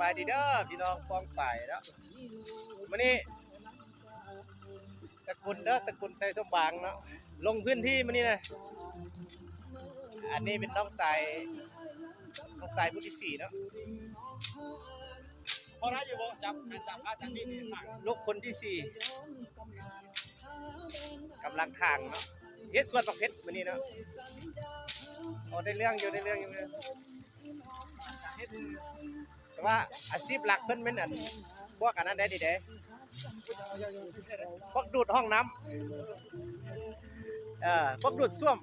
ສະບາຍດີເດີພີ່ນ້ອງປ້ອງປາຍເນາະ ມື້ນີ້ຕະກຸນເດີ ຕະກຸນໄຊສົມບາງເນາະ ລົງພື້ນທີ່ມື້ນີ້ນະ ອັນນີ້ເປັນນ້ອງຊາຍ ນ້ອງຊາຍຜູ້ທີສີ່ເນາະ ພໍໄດ້ຢູ່ບໍ່? ຈັບ ຈັບ ຈັບ ລູກຄົນທີສີ່ ກຳລັງຖາງເນາະ ເຮັດສວນບັກເພັດມື້ນີ້ເນາະ ໂອ້ ໄດ້ເລື່ອງຢູ່ ໄດ້ເລື່ອງຢູ່ ແຕ່ວ່າອາຊີບຫຼັກເພິ່ນແມ່ນອັນ ພວກອັນນັ້ນໄດ໋ນີ້ເດ້ ພວກດູດຫ້ອງນ້ຳ ເອີ ພວກດູດສ້ວມ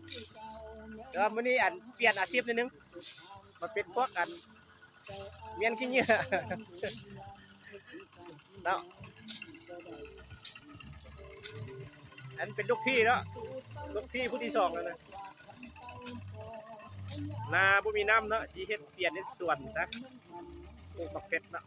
ແຕ່ວ່າມື້ນີ້ອັນ ປ່ຽນອາຊີບໜ້ອຍໜຶ່ງ ມາເປັນພວກອັນ ມ້ຽນຂີ້ເຫຍື້ອເນາະ ອັນເປັນລູກພີ່ເນາະ ລູກພີ່ຜູ້ທີສອງແລ້ວນະ ນາບໍ່ມີນ້ຳເນາະ ຊິເຮັດປ່ຽນເຮັດສວນຊະ ປູກໝາກເພັດເນາະ.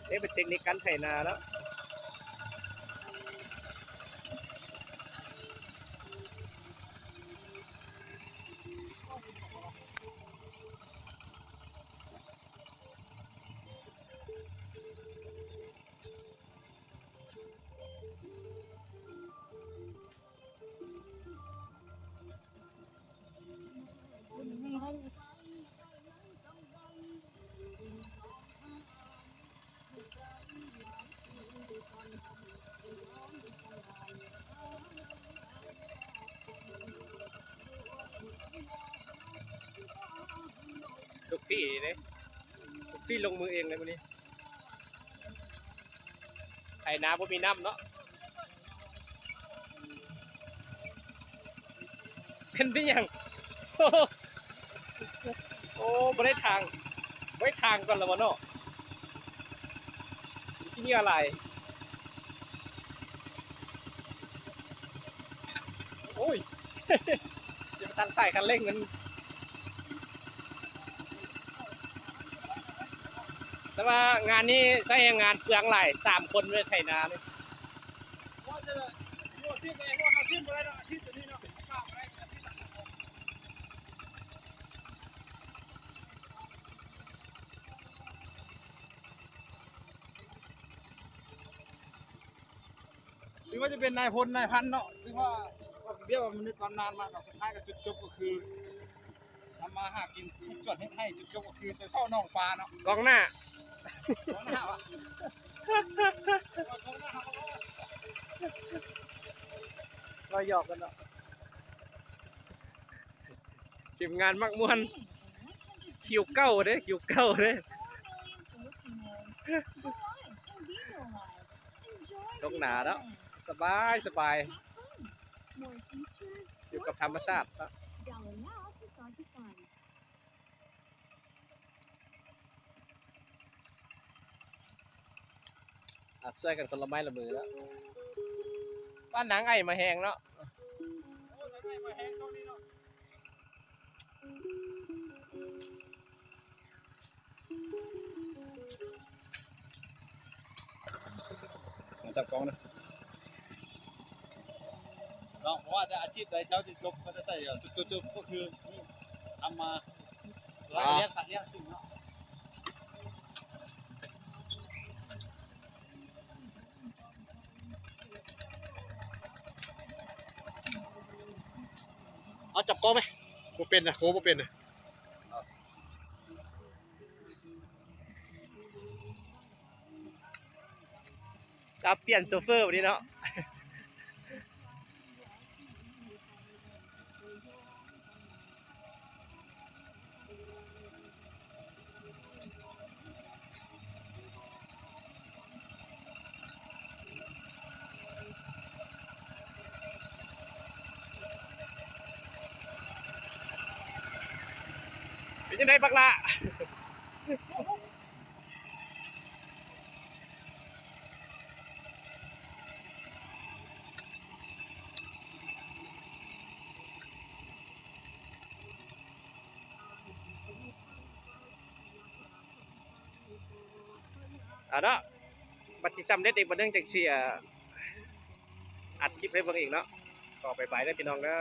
ນີ້ເປັນເຕັກນິກການໄຖນາແລ້ວ. ລູກພີ່ເດ້ ລູກພີ່ລົງມືເອງເລີຍມື້ນີ້ ໄຖນາບໍ່ມີນ້ຳເນາະ ເປັນໄປຫຍັງ? ໂອ້ ບໍ່ໄດ້ຖາງ ບໍ່ໄດ້ຖາງກ່ອນລະບໍ່ເນາະ? ຂີ້ເຫຍື້ອຫຼາຍ ໂອ້ຍ ຢ່າໄປຕັດສາຍຄັນເລັ່ງມັນ ແຕ່ວ່າງານນີ້ໃຊ້ແຮງງານເປືອງຫຼາຍ ສາມຄົນເລີຍໄຖນານີ້. ຫຼືວ່າຈະເປັນນາຍພົນນາຍພັນເນາະ ຫຼືວ່າ ເວຍກວ່າມະນຸດບຳນານມາ ກໍສຸດທ້າຍກໍຈຸດຈົບກໍຄື ທຳມາຫາກິນ ເຮັດສວນເຮັດໄຮ່ ຈຸດຈົບກໍຄືໄປເຝົ້າໜອງປາເນາະ ກອງໜ້າ ກອງໜ້າວະ ກໍຢອກກັນເນາະ. ທີມງານມັກມ່ວນ ຄິວເກົ້າເດ້ ຄິວເກົ້າເດ້ ລົງໜາເນາະ ສະບາຍ ສະບາຍ ຢູ່ກັບທຳມະຊາດເນາະ. ອ່ະ ຊ່ວຍກັນຄົນລະໄມ້ລະມືເນາະ ບ້ານນາງໄອມາແຮງເນາະ. ມາຈັບກ້ອງນະ ເນາະ ບໍ່ວ່າຈະອາຊີບໃດ ເຈົ້າຊິຈົບມາແຕ່ໃສ ຈຸດຈົບກໍຄືທຳມາ ແລະ ລ້ຽງສັດລ້ຽງສິ່ງເນາະ. ເອົາ ຈັບກ້ອງໄປ ບໍ່ເປັນນະ ໂຫ ບໍ່ເປັນນະ. ຈະປ່ຽນໂຊເຟີບາດນີ້ເນາະ. ເປັນຈັ່ງໃດບັກຫຼ້າ? ເອົາເນາະ ບັດຊິສຳເລັດອີກບັດໜຶ່ງ ຈັ່ງຊິ ເອີ ອັດຄລິບໃຫ້ເບິ່ງອີກເນາະ. ຊອບໄປໆເດີພີ່ນ້ອງເດີ.